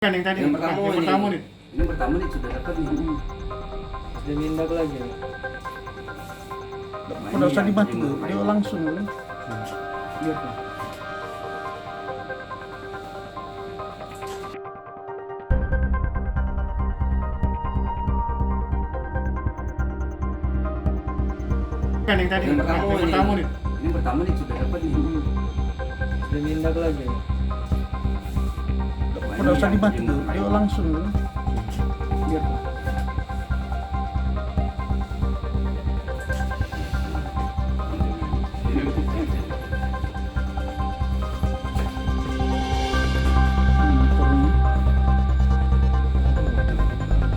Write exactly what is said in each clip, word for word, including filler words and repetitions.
Kan yang tadi, yang pertama yang ini. Pertama nih. Ini pertama nih sudah dapat nih. Dia minta lagi. Udah usah dibantu, dia langsung. Lihat tuh. Kan yang tadi, yang pertama yang ini. Pertama nih. Ini pertama nih sudah dapat nih. Dia minta lagi. Udah usah dibantu, dia langsung. Lihat tuh.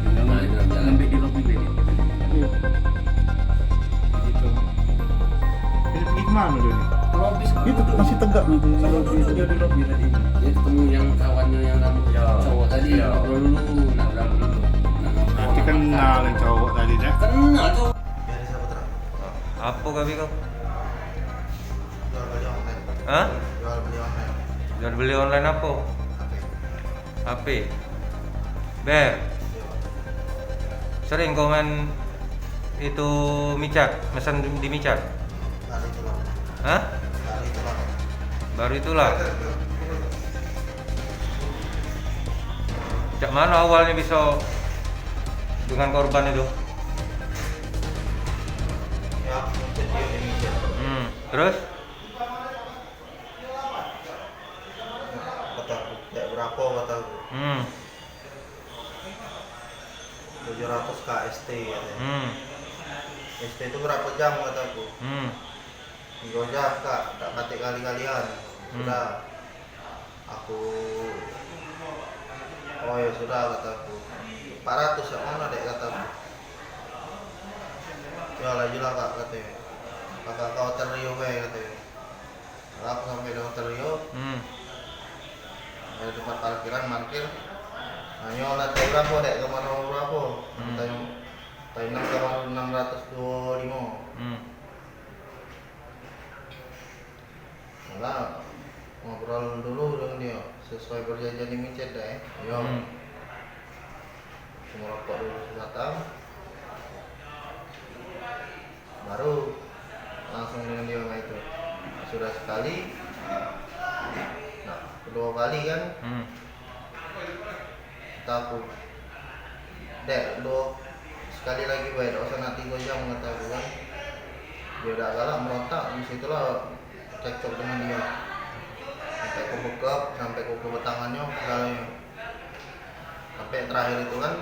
Nah, itu lagi jalan. Sampai di lobi ini. Iya. Gitu. Ini pergi kemana dia ni? Itu masih tegak nanti. Sama dulu dia di lobi tadi. Dia ketemu yang kawannya yang lama. Ya. Cowok tadi. Ya. Ngobrol dulu, nah, ngobrol dulu. Nah, ngobrol. Nanti kenal yang cowok tadi dah. Kenal tuh. Dari siapa terang? Apa gawe kau? Jual beli online. Hah? Jual beli online. Jual beli online apa? H P. H P. Ber. Iya. Sering kau main itu micat, mesen di micat? Baru itulah. Hah? Baru itulah. Baru itulah. Cak mana awalnya bisa dengan korban itu? Ya, mungkin dia ini. Hmm, terus? Kataku, "Dek, berapa?" kataku. Hmm. "Tujuh ratus K S T," katanya. Hmm. "S T itu berapa jam?" kataku. Hmm. "Tiga jam, Kak, dak katik kali-kalian." Hmm. Sudah. Aku, "Oh, ya sudah," kataku. "Empat ratus cak mano, Dek?" kataku. "Ya, lajulah, Kak," katanya. "Kakak kau teriu bae," katanya. Lah, aku sampai di hotel yo. Hmm. Dari tempat parkiran, parkir. Nanyo lantai berapa, Dek, kamar nomor berapa? Hmm. Lantai, lantai enam, kamar enam ratus dua lima. Hmm. Lah, ngobrol dulu dengan dia, sesuai perjanjian di micet dah, eh. Yo. Hmm. Aku ngerokok dulu sebatang. Baru langsung dengan dia mak itu. Sudah sekali, nah, kedua kali kan, hmm, kata aku, "Dek, dua, sekali lagi bae, dak usah nak tiga jam," kata aku kan. Dia dak galak, merontak, di situlah cekcok dengan dia. Sampai ku bekap, sampai ku kebet tangannya, segalanya. Sampai terakhir itu kan,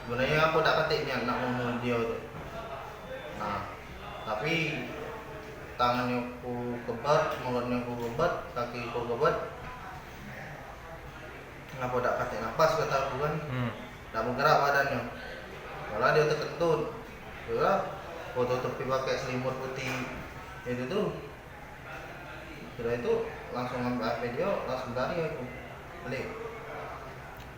sebenarnya aku dak katik niat nak membunuh dia tu. Nah, tapi tangannya ku kebet, mulutnya ku kebet, kaki ku kebet. Ngapo dak katik napas, kata aku kan. Hmm. Dak bergerak badannya. Malah dia terkentut. Sudah, ku tutupi pakai selimut putih itu tu. Sudah itu langsung ngambil H P dia, langsung lari aku. Balik.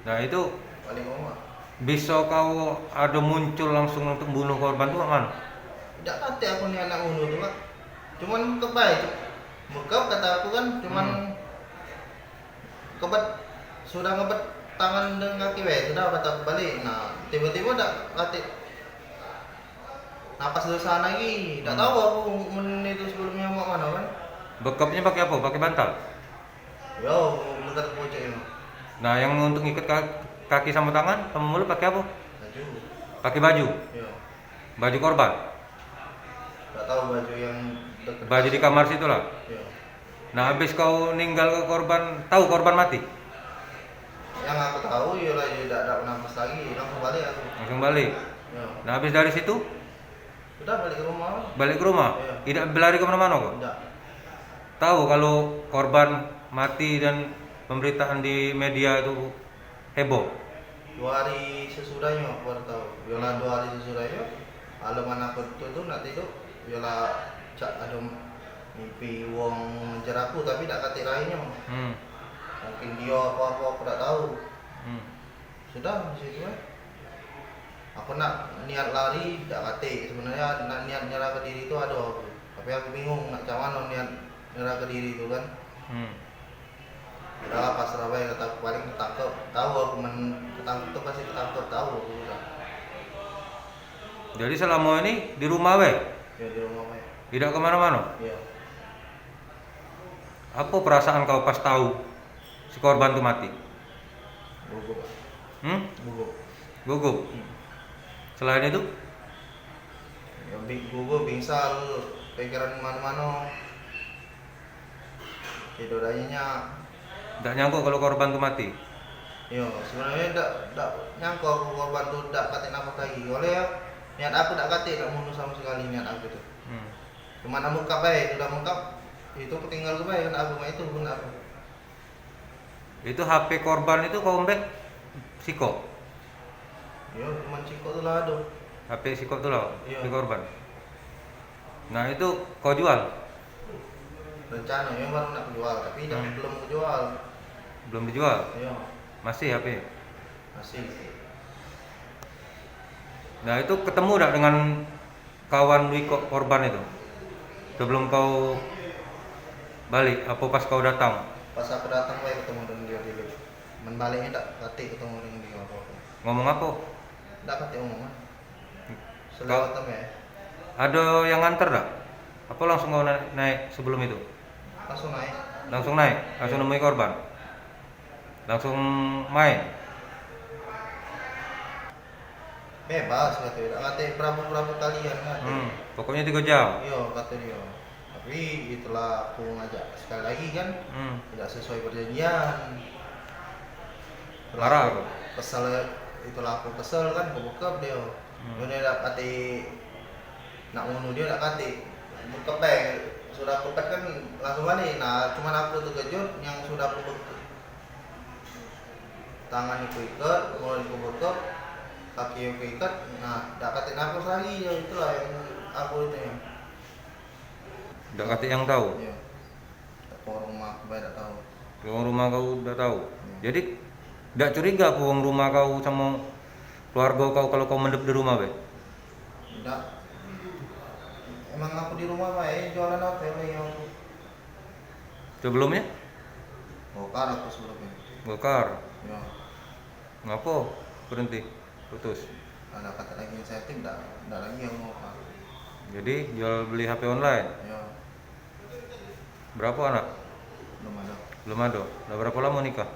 Nah, itu balik ke rumah. Bisa kau ada muncul langsung untuk bunuh korban tu mak mano? Dak katik aku niat nak bunuh tu, Pak. Cuman bekap bae, Cuk. Bekap kata aku kan, cuman, hmm, kebet, sudah ngebet tangan dengan kaki bae, sudah kata aku balik. Nah, tiba-tiba dak katik napas dosa lagi. Dak, hmm, tahu aku men itu sebelumnya mak mano kan. Bekapnya pakai apa? Pakai bantal? Yo, muter pojok itu. Nah, yang untuk ngikat ka-, kaki sama tangan, sama mulut pakai apa? Baju. Pakai baju? Yo. Baju korban? Dak tahu baju yang deket. Baju di kasur. Kamar situ lah? Yo. Nah, habis kau ninggal ke korban, tahu korban mati? Yang aku tahu, yo lah, yo dak, dak napas lagi, langsung balik aku. Langsung balik? Yo. Nah, habis dari situ? Sudah balik ke rumah. Balik ke rumah? Iya. Tidak berlari ke mana-mana kok? Tidak. Tahu kalau korban mati dan pemberitaan di media itu heboh? Dua hari sesudahnya aku baru tahu. Yolah, hmm, dua hari sesudahnya, malam aku tu, tu nak tidur, yolah cak ada mimpi wong ngejar aku, tapi dak katik lainnya. Hmm. Mungkin dia apa-apa, aku dak tahu. Hmm. Sudah di situ, eh. Aku nak niat lari dak katik. Sebenarnya nak niat nyerah ke diri tu ada aku. Tapi aku bingung nak cak mano niat nyerah ke diri tu kan. Hmm. Udah lah, pasrah bae, kata aku, paling ketangkep. Tahu aku men ketangkep tu pasti ketangkep, tahu aku udah. Jadi selama ini di rumah bae? Ya, di rumah bae. Tidak kemana-mana? Ya. Apa perasaan kau pas tahu si korban tu mati? Gugup. Hmm? Gugup. Gugup? Hmm. Selain itu? Ya, bi-, gugup, bingsal, pikiran mano-mano. Tidur aja nyak. Dak nyangko kalau korban tu mati? Yo, sebenarnya dak, dak nyangko aku korban tu dak katik napas lagi. Oleh ya, niat aku dak katik nak bunuh sama sekali niat aku tu. Hmm. Cuma nak mengkap bae, sudah mengkap, itu ketinggal tu bae, nak aku, itu pun aku. Itu H P korban itu kau ambek sikok? Yo, cuman sikok tu lah ado. H P sikok tu lah, Iyo. H P korban. Nah, itu kau jual? Rencana yo baru nak jual, tapi dah Hmm. belum jual. Belum dijual? Iyo. Masih H P? Masih. Nah, itu ketemu dak dengan kawan lu ikok korban itu? Sebelum kau balik, apa pas kau datang? Pas aku datang bae ketemu dengan dia dulu. Men balik ni dak katik ketemu dengan dia apa-apa. Ngomong apa? Dak katik omongan. Selewat Kau- aja. Ada yang nganter dak? Apa langsung kau na-, naik sebelum itu? Langsung naik. Langsung naik? Langsung Iya. nemui korban? Langsung main? Bebas, kato, dak katik berapa-berapa kalian, kato. Hmm, pokoknya tiga jam. Iyo, kato dia. Tapi itulah aku ngajak sekali lagi kan, Hmm. tidak sesuai perjanjian. Itulah Marah aku aku. kesel, itulah aku kesel kan, aku bekep dia. Hmm. Dia dak katik nak bunuh dia, dak katik. Bekep bae. Sudah bekep kan langsung balik. Nah, cuman aku terkejut yang sudah aku bekep. Tangan aku ikat, mulut aku bekep, kaki aku ikat, nah, dak katik napas lagi, ya, itulah yang aku itu ya. Dak katik yang tahu? Iya. Dak ke wong rumah aku bae dak tahu. Ke wong rumah kau dak tahu? Iya. Jadi, dak curiga ke wong rumah kau sama keluarga kau kalau kau mendep di rumah bae? Dak. Emang aku di rumah bae, jualan apa yang aku Sebelumnya? Bongkar aku sebelumnya. Bongkar? Ya. Ngapo berhenti? Putus? Ada kata lagi inisiatif, dak, dak lagi yang mau apa. Jadi, jual beli H P online? Ya. Berapa anak? Belum ada. Belum ada. Dah berapa lama nikah?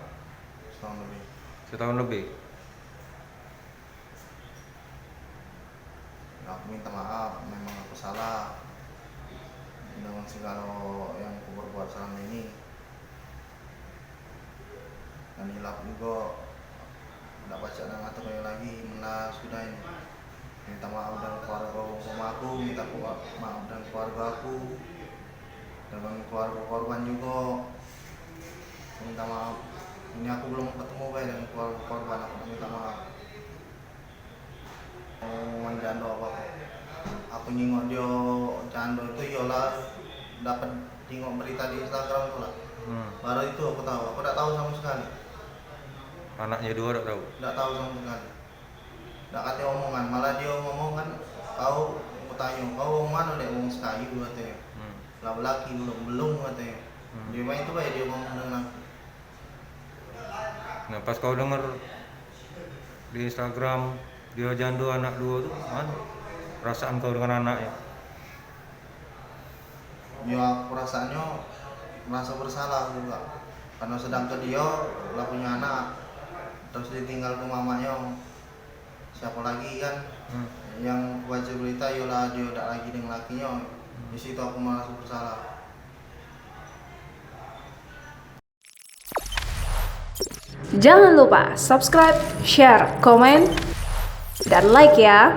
Setahun lebih. Setahun lebih? Aku minta maaf, memang aku salah dengan segalo yang aku perbuat selama ini. Dan hilaf jugo, dak pacak nak ngatur lagi, mena sudah ini. Minta maaf dengan keluarga rumah aku, minta ku-, maaf dengan keluarga aku, dengan keluarga korban jugo. Minta maaf. Ini aku belum ketemu bae dengan keluarga korban, aku minta maaf. Omongan jando apa? Aku nyingok dio jando itu iyolah dapat nyingok berita di Instagram tu lah. Hmm. Baru itu aku tahu. Aku dak tahu sama sekali. Anaknya dua dak tahu? Dak tahu sama sekali. Dak katik omongan, malah dio ngomong kan, kau, aku tanyo, "Kau wong mano, Dek?" "Wong Sekayu," katonyo. Hmm. Lah belaki belum, belum katonyo. Hmm. Dio main tu bae dio ngomong dengan aku. Nah, pas kau denger di Instagram, dio jando anak duo tu, mano perasaan kau dengan anaknyo? Yo, aku perasaannyo merasa bersalah juga. Karena sedangkan dio lah punyo anak, terus ditinggal ke mamaknyo. Siapo lagi kan Hmm. yang baca berita, yolah dio dak lagi dengan lakinyo. Di situ aku merasa bersalah. Jangan lupa subscribe, share, komen, dan like ya.